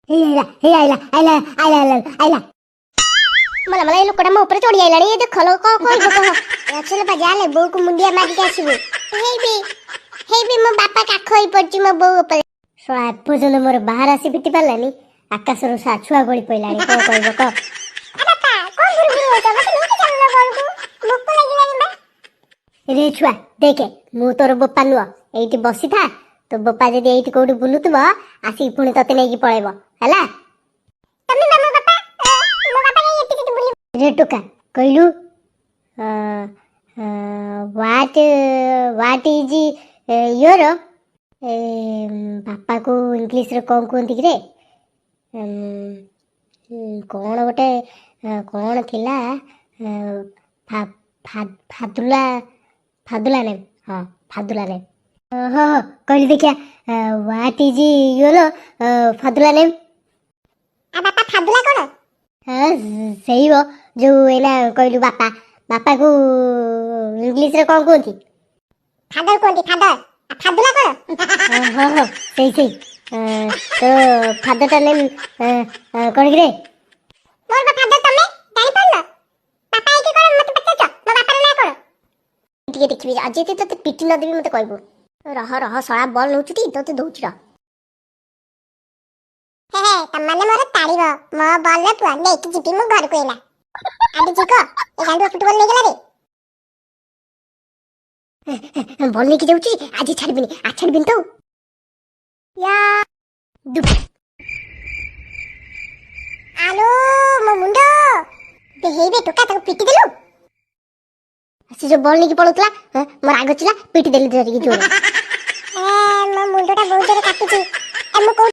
ହେଇ ଆଇଲା, ହେଇ ଆଇଲା, ଆଇଲା, ଆଇଲା, ଆଇଲା, ଆଇଲା। ମଲା ମଲା, ଏ ଲୋକଟା ମୋ ଉପରେ ଚଢି ଆଇଲାଣି। ଏ ଦେଖ ଲୋ, କଣ କହିବ କହ। ରସଲ ବା, ଯାଲେ ବୋଉକୁ ମୁଣ୍ଡିଆ ମାରିକି ଆସିବୁ। ହେଇବି ହେଇବି, ମୋ ବାପା କାଖ ହେଇ ପଡିଛି ମୋ ବୋଉ ଉପରେ। ଶଳା, ଏପର୍ଯ୍ୟନ୍ତ ମୋର ବାହାର ଆସି ଫିଟି ପାରିଲାନି, ଆକାଶରୁ ଛୁଆ ଗଳି ପଇଲାଣି। କଣ କହିବ କହ। ବାପା, କଣ ଭୁରୁ ଭୁରୁ ହଉଛ? ମତେ ନେଇକି ଚାଲୁନ ଘରକୁ, ଭୋକ ଲାଗିଲାଣି ବା। ରେ ଛୁଆ, ଦେଖେ, ମୁଁ ତୋର ବୋପା ନୁହଁ। ଏଇଠି ବସିଥା। ତୋ ବୋପା ଯଦି ଏଇଠି କୋଉଠି ବୁଲୁଥିବ, ଆସିକି ପୁଣି ତତେ ନେଇକି ପଳେଇବ, ହେଲା? ତମେ ବା ମୋ ବାପା। ମୋ ବାପା କାଇଁ ଏଠି ସେଠି ବୁଲିବ? ରେ ଟୋକା, କହିଲୁ, what is your ବାପାକୁ ଇଂଲିଶରେ କଣ କୁହନ୍ତି କିରେ? କଣ ଗୋଟେ କଣ ଥିଲା, ଫାଦୁଲା, ଫାଦୁଲା ନେମ୍। ହଁ, ଫାଦୁଲା ନେମ୍। ହଁ ହଁ, କହିଲି ଦେଖିଆ, what is your ଫାଦୁଲା name? ଆ ବାପା, ଫାଦୁଲା କଣ? ହଁ, ସେଇ ଯୋଉ ଏଇନା କହିଲୁ, ବାପା, ବାପାକୁ ଇଂଲିଶରେ କଣ କୁହନ୍ତି? ଫାଦର କୁହନ୍ତି, ଫାଦର। ଫାଦୁଲା କଣ? ହଁ ହଁ, ସେଇ ସେଇ। ତୋ ଫାଦରଟା ନେମ୍ କଣ କିରେ? ମୋର ବା ଫାଦର, ତମେ ଜାଣିପାରୁନ? ବାପା ହେଇକି କଣ ମତେ ପଚାରୁଛ ମୋ ବାପାର ନାଁ କଣ? ଟିକେ ଦେଖିବି, ଆଜି ଯଦି ତତେ ପିଟି ନ ଦେବି ମତେ କହିବୁ। ରହ ରହ, ଶଳା ବଲ୍ ନଉଛୁ ଟି, ତତେ ଦଉଛି ରହ। ହେ ହେ, ତମମାନେ ମୋର ତାଡ଼ିବ ମୋ ବଲରେ ପୁଅ ନେଇକି ଯିବି ମୁଁ ଘରକୁ ଏଇନା। ଆଜି ଯିବ, ଏ ଗାଣ୍ଡୁଆ ଫୁଟବଲ ନେଇଗଲା ରେ। ବଲ୍ ନେଇକି ଯାଉଛି, ଆଜି ଛାଡ଼ିବିନି, ଆଜି ଛାଡ଼ିବିନି ତ। ୟା ଦୁଃ, ଆଲୋ ମୋ ମୁଣ୍ଡ! ହେଇବେ ଟୋକା, ତାକୁ ପିଟି ଦେଲୁ। ସେ ଯୋଉ ବଲ୍ ନେଇକି ପଳଉଥିଲା, ମୋ ରାଗ ଥିଲା, ପିଟି ଦେଲି ଧରିକି ଜୋରେ। ମୋ ମୁଣ୍ଡଟା ବହୁତ ଜୋରେ କାଟୁଛି। ମୁଁ କୋଉ